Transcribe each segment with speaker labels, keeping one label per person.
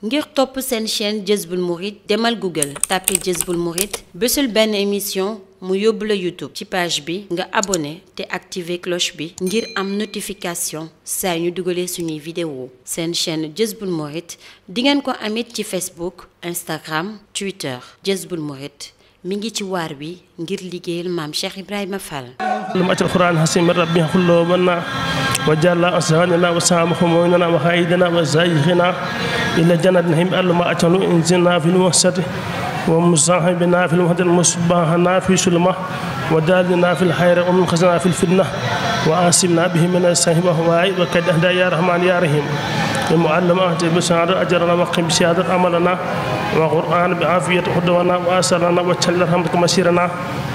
Speaker 1: ngir topp seen chaîne Jazboul Mouride demal Google tapé Jazboul Mouride bésul benn émission mu yóbbu la YouTube ci page bi nga abonné te activer cloche bi ngir am notification saa ñu dugalee suñuy vidéo seen chaîne Jazboul Mouride di ngeen ko amit ci Facebook Instagram Twitter Jazboul Mouride mi ngi ci waar wi ngir liggéeyal maam Cheikh Ibrahima Fall.
Speaker 2: لما أتى القرآن حسين ربي كله منا وجعل أسهاننا وسامحنا وحيدنا وزايخنا إلى جنة نهم ألما أتنو إنزلنا في الوسط ومصاحبنا في الوحدة المصباحنا في سلمة ودالنا في الخير ومن خزنا في الفتنة وآسمنا به من السهب وهواي وكد يا رحمن يا رحيم المعلم أهدي بشهادة أجرنا وقم بشهادة عملنا وقرآن بعافية خدونا وآسرنا وتشل رحمتك مسيرنا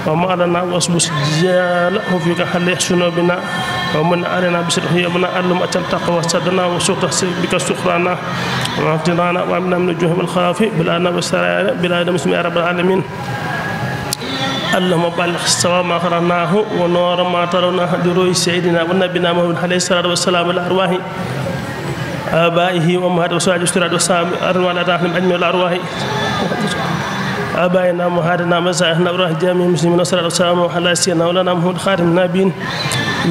Speaker 2: وما لنا واسبس جاله فيك حل يحسن بنا ومن علينا بسره يبنا علم أتل تقوى سدنا وسوق بك سخرانا وعفتنا وامنا من الجهل الخلاف بلانا وسرايا بلا مسلم يا رب العالمين اللهم بلغ السوا ما قرأناه ونور ما ترونه دروي سيدنا ونبينا محمد عليه الصلاة والسلام الأرواح آبائه وأمهاته وسواج السراد والسلام أرواح الأرواح أجمع الأرواح آبائنا ومهاتنا مسائحنا أرواح جميع المسلمين والصلاة والسلام على سيدنا مولانا محمد خاتم النبيين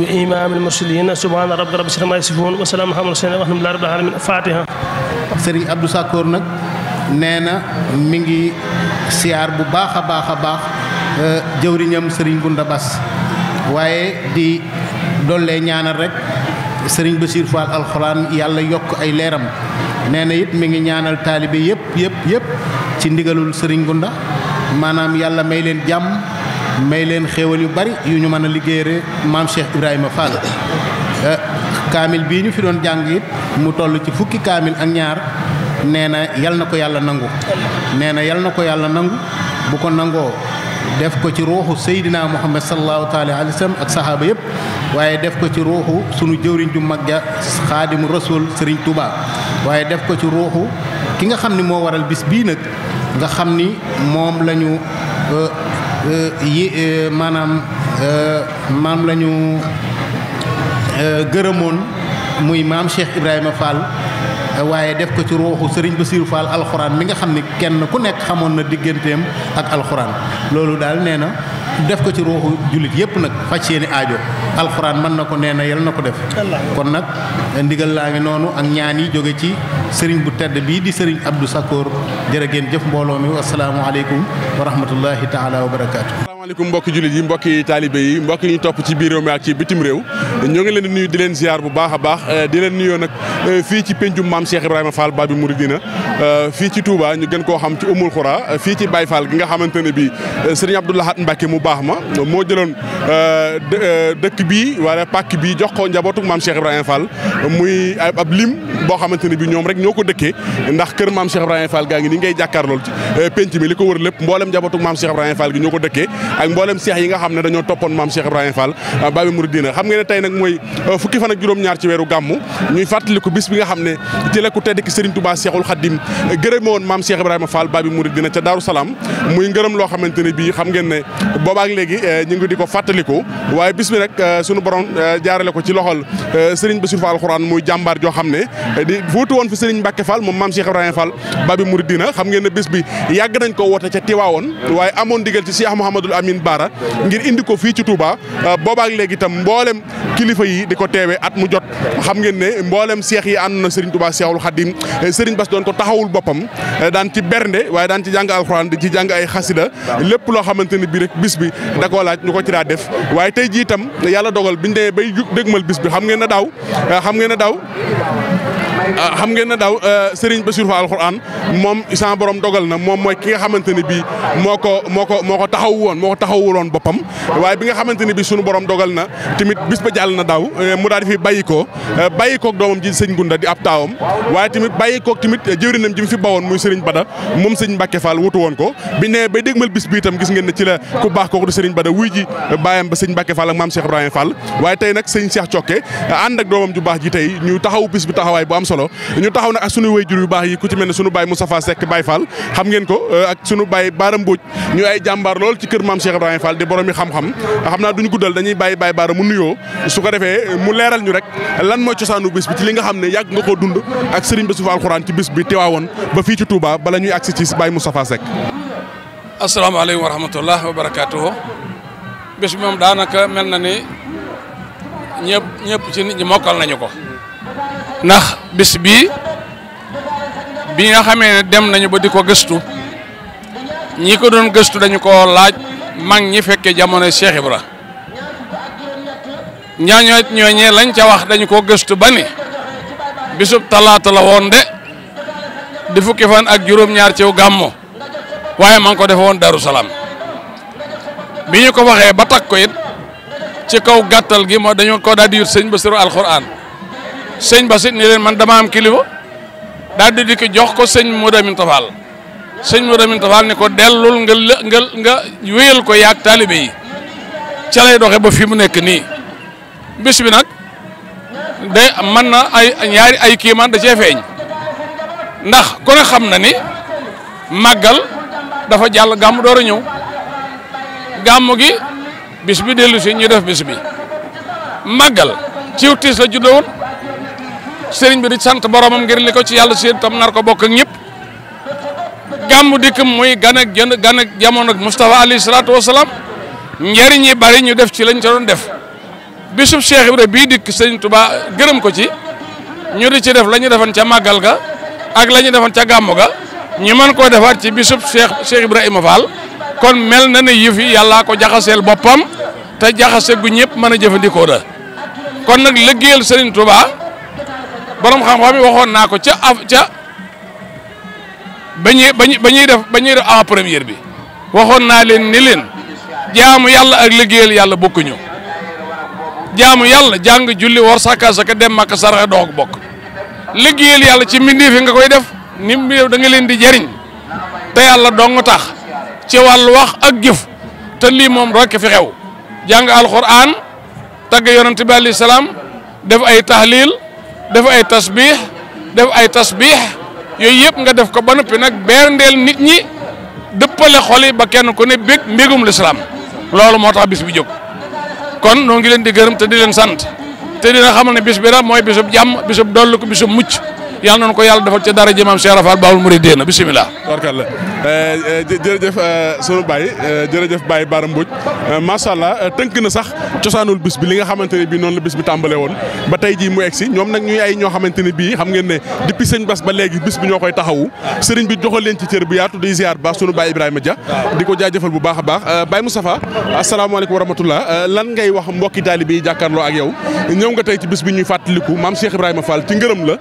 Speaker 2: وإمام المرسلين سبحان ربك رب العزة عما يصفون وسلام على المرسلين والحمد لله رب العالمين الفاتحة.
Speaker 3: Serigne Abdou Sakor nag nee na mi ngi siyaar bu baax a baax jëwriñam Serigne Gunda Bass waaye di dollee ñaanal rek Serigne Bassirou Fall alxuraan yàlla yokk ay leeram nee na it mi ngi ñaanal taalibe yëpp ci ndigalul Serigne Gunda maanaam yàlla may leen jàmm may leen xéewal yu bari yu ñu mën a liggéeyee maam Cheikh Ibrahima Fall. kaamil bii ñu fi doon jàng it mu toll ci fukki kaamil ak ñaar nee na yal na ko yàlla nangu nee na yal na ko yàlla nangu bu ko nangoo def ko ci ruuxu Seydina Muhammad sallallahu taala alayhi wa sallam ak saxaaba yëpp waaye def ko ci ruuxu sunu jëwriñ ju mag ja xaadimu rasul Serigne Touba waaye def ko ci ruuxu ki nga xam ni moo waral bis bii nag nga xam ni moom la ñu maam la ñu gërëmoon muy maam Cheikh Ibrahima Fall waaye def ko ci ruuxu Serigne Bassirou Fall alxuraan mi nga xam ni kenn ku nekk xamoon na digganteem ak alxuraan loolu daal nee na def ko ci ruuxu jullit yépp nag faj seeni aajo alxuraan mën na ko nee na yal na ko def kon nag ndigal laa ngi noonu ak ñaan yi jóge ci Serigne bu tedd bii di Serigne Abdou Sakor jërë ngeen jëf mbooloo mi assalaamu aleykum wa rahmatullahi taala wa barakaatu.
Speaker 4: asalaamaaleykum mbokki jullit yi mbokki taalibe yi mbokki ñu topp ci biir réew mi ak ci bitim réew ñoo ngi leen di nuyu di leen ziar bu baax a baax di leen nuyoo nag fii ci pencum maam Cheikh Ibrahima Fall Babi Mouridina fii ci Touba ñu gën koo xam ci Oumoul Khoura fii ci Baye Fall gi nga xamante ne bii Serigne Abdou Lahad Mbacké mu baax ma moo jëloon dëkk bii wala pàkk bii jox ko njabootu maam Cheikh Ibrahima Fall muy ab lim boo xamante ne bii ñoom rek ñoo ko dëkkee ndax kër maam Cheikh Ibrahima Fall gaa ngi ni ngay jàkkaarlool ci penc mi li ko wër lépp mboolem njabootu maam Cheikh Ibrahima Fall gi ñoo ko dëkkee ak mboolem seex yi nga xam ne dañoo toppoon maam Cheikh Ibrahima Fall Babi Mouridina xam ngeen ne tey nag mooy fukki fan ak juróom-ñaar ci weeru gàmmu ñuy fàttaliku bis bi nga xam ne ci la ku tedd ki Serigne Touba Cheikhul Khadim gërëme woon maam Cheikh Ibrahima Fall Babi Mouridina ca Daaru Salaam muy ngërëm loo xamante ne bii xam ngeen ne boobaak léegi ñu ngi di ko fàttaliku waaye bis bi nag sunu borom jaarale ko ci loxol Serigne Bassirou Fall alxuraan muy jàmbaar joo xam ne di fuutu woon fi Serigne Mbacké Fall moom maam Cheikh Ibrahima Fall Babi Mouridina xam ngeen ne bis bi yàgg nañ ko woote ca Tiwaawoon waaye amoon digal ci Cheikh Mouhamadoul Amine Bara ngir indi ko fii ci Touba boobaak léegi itam mboolem kilifa yi di ko teewe at mu jot xam ngeen ne mboolem seex yi ànd na Serigne Touba Cheikhul Khadim Serigne Bass doon ko taxawul boppam daan ci bernde waaye daan ci jàng alxuraan di ci jàng ay xasida lépp loo xamante ne bii rek bis bi da koo laaj ñu ko ci daa def waaye tey jii itam yàlla dogal biñ demee bay dégmal bis bi xam ngeen ne daaw Serigne Bassirou Fall alxuraan moom sama borom dogal na moom mooy ki nga xamante ne bii moo ko taxawuloon boppam waaye bi nga xamante ne bii sunu borom dogal na tamit bis ba jàll na daaw mu daal di fi bàyyi koog doomam ji sëñ Gunda di ab taawam waaye tamit bàyyi koog tamit jëwrinam ji mu fi bawoon muy Serigne Bada moom sëñ Mbacké Fall wutu woon ko bi ne bay dégmal bis bi itam gis ngeen ne ci la ku baax kooku di Serigne Bada wuy ji bàyyam ba sëñ Mbacké Fall ak maam Cheikh Ibrahima Fall waaye tey nag sëñ Cheikh Thiocké ànd ak doomam ju baax ji tey ñu taxawu bis bi taxawaay bu am solo ñu taxaw nag ak sunu waajur yu baax yi ku ci mel ne sunu baay Moustapha Seck Baye Fall xam ngeen ko ak sunu baay Baara Mbodj ñu ay jàmbaar lool ci kër maam Cheikh Ibrahima Fall di borom yi xam-xam xam naa duñu guddal dañuy bàyyi Baye Baara mu nuyoo su ko defee mu leeral ñu rek lan mooy cosaanu bis bi ci li nga xam ne yàgg nga koo dund ak Serigne Bassirou Alxuraan ci bis bi teewaawoon ba fii ci Touba bala ñuy agsi ci Baye Moustapha Seck.
Speaker 5: asalaamaaleykum wa rahmatullah wa barakaatuhu. bis bi moom daanaka mel na ni ñëpp ci nit ñi mokkal nañu ko ndax bis bi nga xamee ne dem nañu ba di ko gëstu ñi ko doon gëstu dañu ko laaj mag ñi fekkee jamono Cheikh Ibra ñooñee lañ ca wax dañu ko gëstu ba ni bisub talaata la woon de di fukki fan ak juróom-ñaar ciw gàmmo waaye ma ngi ko defe woon Darou Salaam bi ñu ko waxee ba takk ko it ci kaw gàttal gi moo dañu ko daal di yut sëñ Bassirou Alxuraan sëñ Bassirou ni leen man dama am kilifa daal di ko jox ko sëñ Modou Aminta Fall sëñ Modou Aminta Fall ni ko dellul nga wéyal ko yaag taalibe yi ca lay doxee ba fi mu nekk nii bis bi nag de mën na ñaari ay kiimaan da cee feeñ ndax ku ne xam na ni màggal dafa jàll gàmm door a ñëw gàmm gi bis bi dellu si ñu def bis bi màggal ciw tiis la juddowoon sëriñ bi di sant boromam ngir li ko ci yàlla séen tam nar ko bokk ak ñëpp gàmm dikk muy gan ak jamono ak Moustapha alayhi salaatu wasalaam njëriñ yi bari ñu def ci lañ ca doon def bisub Cheikh Ibra bii dikk sëriñ Touba gërëm ko ci ñu di ci def la ñu defoon ca màggal ga ak la ñu defoon ca gàmm ga ñu mën koo defaat ci bisub Cheikh Ibrahima Fall kon mel na ne yëf yi yàllaa ko jaxaseel boppam te jaxase gu ñëpp mën a jëfandikoo da kon nag liggéeyal Serigne Touba borom xam-xam yi waxoon naa ko ca ba ñuy def avant première bi waxoon naa leen ni leen jaamu yàlla ak liggéeyal yàlla bokkuñu jaamu yàlla jàng julli war saka dem Makka saraxe dox ak bokk liggéeyal yàlla ci mbindeef yi nga koy def ni mbindeef da nga leen di jariñ te yàlla dong tax ci wàllu wax ak jëf te lii moom rek fi xew jàng alxuraan tagg yonent bi alayhi salaam def ay tahlil def ay tasbih yooyu yëpp nga def ko ba noppi nag berndeel nit ñi dëppale xol yi ba kenn ku ne bég mbégum lislaam loolu moo tax bis bi jóg kon noo ngi leen di gërëm te di leen sant te dina xamal ne bis bi rek mooy bisub jàmm bisub dollu ko bisub mucc yàlla nañu ko yàlla defal ca dara jëmam Cheikh Rafal Baawul Muridiina bisimilah.
Speaker 4: barkalla jërëjëf sunu baay jërëjëf Baye Bara Mbodj macha allah tënk na sax cosaanul bis bi li nga xamante ne bii noonu la bis bi tàmbalee woon ba tey jii mu egg si ñoom nag ñuy ay ñoo xamante ne bii xam ngeen ne depuis sëñ Bass ba léegi bis bi ñoo koy taxawu sëriñ bi joxal leen ci cër bu yaatu di ziar baax sunu Baye Ibrahima Dia di ko jaajëfal bu baax a baax Baye Moustapha asalaamaaleykum wa rahmatullah lan ngay wax mbokki taalibe yi jàkkaarloo ak yow ñëw nga tey ci bis bi ñuy fàttaliku maam Cheikh Ibrahima Fall ci ngërëm la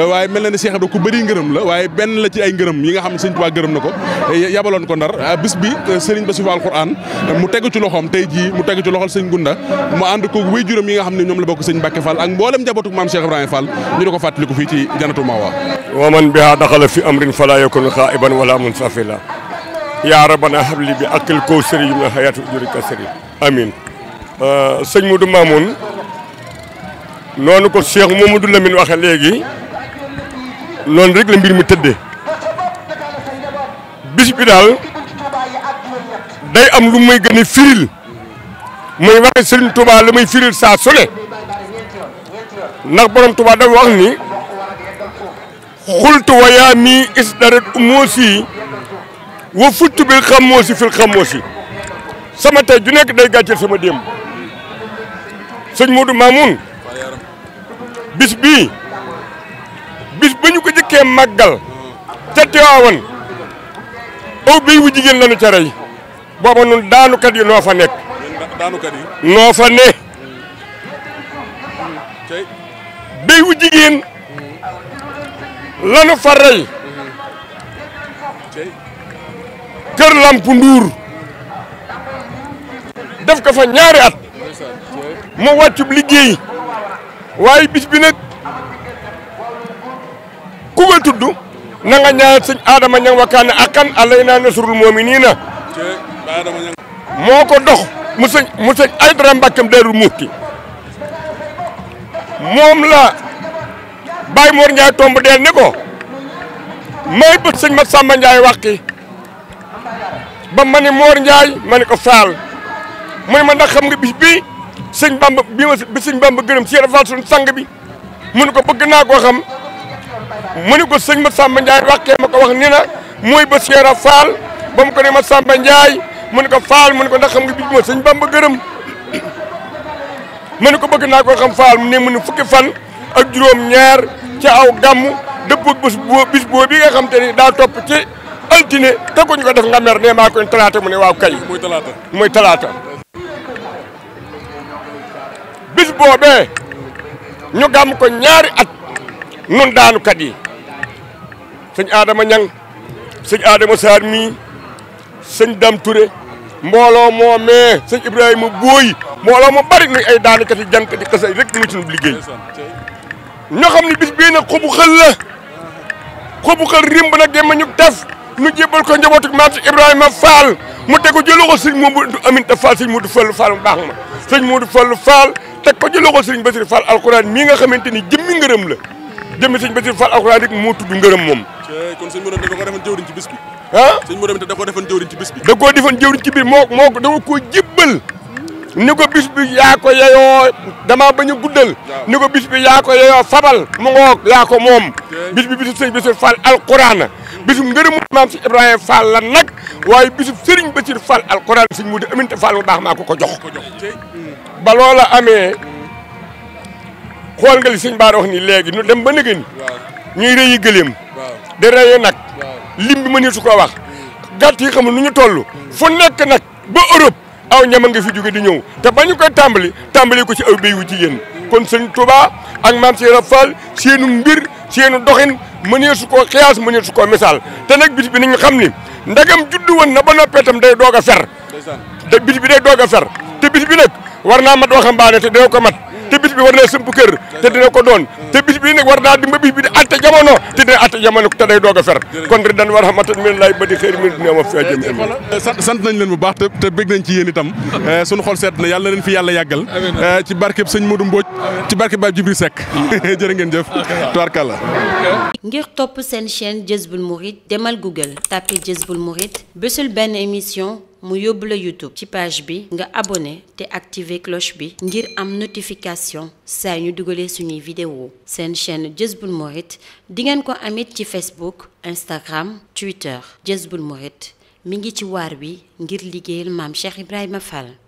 Speaker 4: waaye mel na ne Cheikh Ibrahima ku bëri ngërëm la waaye benn la ci ay ngërëm yi nga xam ne sëñ Tuubaa gërëm na ko yabaloon ko Ndar bis bi sëriñ Bassirou Alxuraan mu tegu ci loxoom tey jii mu tegu ci loxol sëñ Gunda mu ànd ko wéy juróom yi nga xam ne ñoom la bokk sëñ Mbacke Fall ak mboolem njabootu maam Cheikh Ibrahima Fall ñu di ko fàttaliku fii ci Jannatul Mawa
Speaker 6: wa man biha daxala fi amrin fala yakun xaiban wala munsafila yaa rabbana habli bi akil ko sëriñ na hayatu jurika sëriñ amin sëñ Modou Mamoun noonu ko Cheikh Mamadou Lamine waxe léegi noonu rek la mbir mi tëddee bis bi daal day am lu may gën a firil muy waxe Serigne Touba la may firil saa su ne ndax borom Touba da wax ni xultu wa yaa mi isdarat umoosi wa futtu bil xamoosi fil xamoosi sama tey ju nekk day gàcceel sama démb sëñ Modou Mamoun bis bii bis ba ñu ko jëkkee màggal ca Tiwaawan aw béy wu jigéen lañu ca rey booba nun daanukat yi noo fa nekk noo fa ne béy wu jigéen lanu fa rey kër Lamp Nduur def ko fa ñaari at mu wàccub liggéey waaye bis bi nag ku nga tudd na nga ñaanal sëñ Adama Ñang wakkaane akkan alayna nasrul mu'minina moo ko dox mu sëñ Aydara Mbàkkam Daaru Muxti moom la Baye Mor Ndiaye tomb deel ne ko may bët sëñ Massamba Ndiaye waxi ba ma ne Mor Ndiaye ma ne ko Fall mu ne ma ndax xam nga bis bi sëñ Bamba bi sëñ Bamba gërëm ci Fall suñu sang bi mu ne ko bëgg naa koo xam mu ne ko sëñ Massamba Ndiaye waxee ma ko wax ni na mooy ba Cheikh Fall ba mu ko ne Massamba Ndiaye mu ne ko Fall mu ne ko ndax xam nga bis bi ma sëñ Bamba gërëm mu ne ko bëgg naa koo xam Fall mu ne fukki fan ak juróom-ñaar ca aw gàmmu dëppoo bis boo bi nga xam te ni daa topp ci altine te ko ñu ko def nga mer ne maa koy talaata mu ne waaw kay. mooy talaata. bis boobee ñu gàmm ko ñaari at nun daanukat yi sëñ Adama Ñang sëñ Adama Sarr mii sëñ Dam Touré mbooloo moo mee sëñ Ibrahima Booy mbooloo moo bari nuy ay daanukat yi jant di xasay rek muy suñu liggéey ñoo xam ne bis bii nag xobu xël la xobu xël rimb nag gémma ñu def nu jébbal ko njabootu maam si Ibrahima Fall mu teg ko ci loxo sëñ Modou Aminta Fall sëñ Modou Fall Fall mu baax ma sëñ Modou Fall Fall teg ko ci loxo sëñ Basir Fall alxuraan mii nga xamante ni jëmmi ngërëm la jëmmi sëñ Basir Fall alxuraan rek moo tudd ngërëm moom.
Speaker 4: kon sëñ Modou da ko defoon jëwriñ ci bis bi.
Speaker 6: ah
Speaker 4: sëñ Modou da ko defoon jëwriñ ci bis bi.
Speaker 6: da koo defoon jëwriñ ci biir moo da koo jébbal ni ko bis bi yaa ko yeyoo damaa bañ a guddal ni ko bis bi yaa ko yeyoo fabal mu ngoog yaa ko moom bis bi bisu sëñ Basir Fall alxuraan bisu ngërëmu maam si Ibrahima Fall la nag waaye bisu sëriñ Basir Fall alxuraan sëñ Modou Aminta Fall mu baax maa ko jox ba loola amee xool nga li sëñ Bara wax ni léegi nu dem ba nëgën ñuy rëyi gëléem di rëyi nag lim bi mëneesu koo wax gàtt yi xamul nu ñu toll fu nekk nag ba Europe aw ñama nga fi jóge di ñëw te ba ñu koy tàmbali ko ci aw béy wu jigéen kon sëñ Touba ak maam Cheikh Fall seenu mbir seenu doxin mëneesu koo xiyaas mëneesu koo misaal te nag bis bi nañu xam ni ndagam juddu woon na ba noppee tam day doog a fer te bis bi day doog a fer te bis bi nag war naa mat waxambaane te dina ko mat te bis bi war naa sëmp kër te dina ko doon te bis bi nag war naa dimba bis bi di atte jamono te dina atte jamono te day doog a fer kon rek dañ war a xamante ne lay ba di xëy mi dina ma fi jëm
Speaker 4: sant nañ leen bu baax te bég nañ ci yéen itam sunu xol seet na yàlla leen fi yàlla yàggal ci barkeb sëñ Modou Mbodj ci barkeb Baye Djibril Seck jërë ngeen jëf tubaarkàlla.
Speaker 1: ngir topp seen chaîne Jazboul Mouride demal Google tapé Jazboul Mouride bésul benn émission mu yóbbu la YouTube ci page bi nga abonné te activer cloche bi ngir am notification saa ñu dugalee suñuy vidéo seen chaîne Jazboul Mouride di ngeen ko amit ci Facebook Instagram Twitter Jazboul Mouride mi ngi ci waar wi ngir liggéeyal maam Cheikh Ibrahima Fall.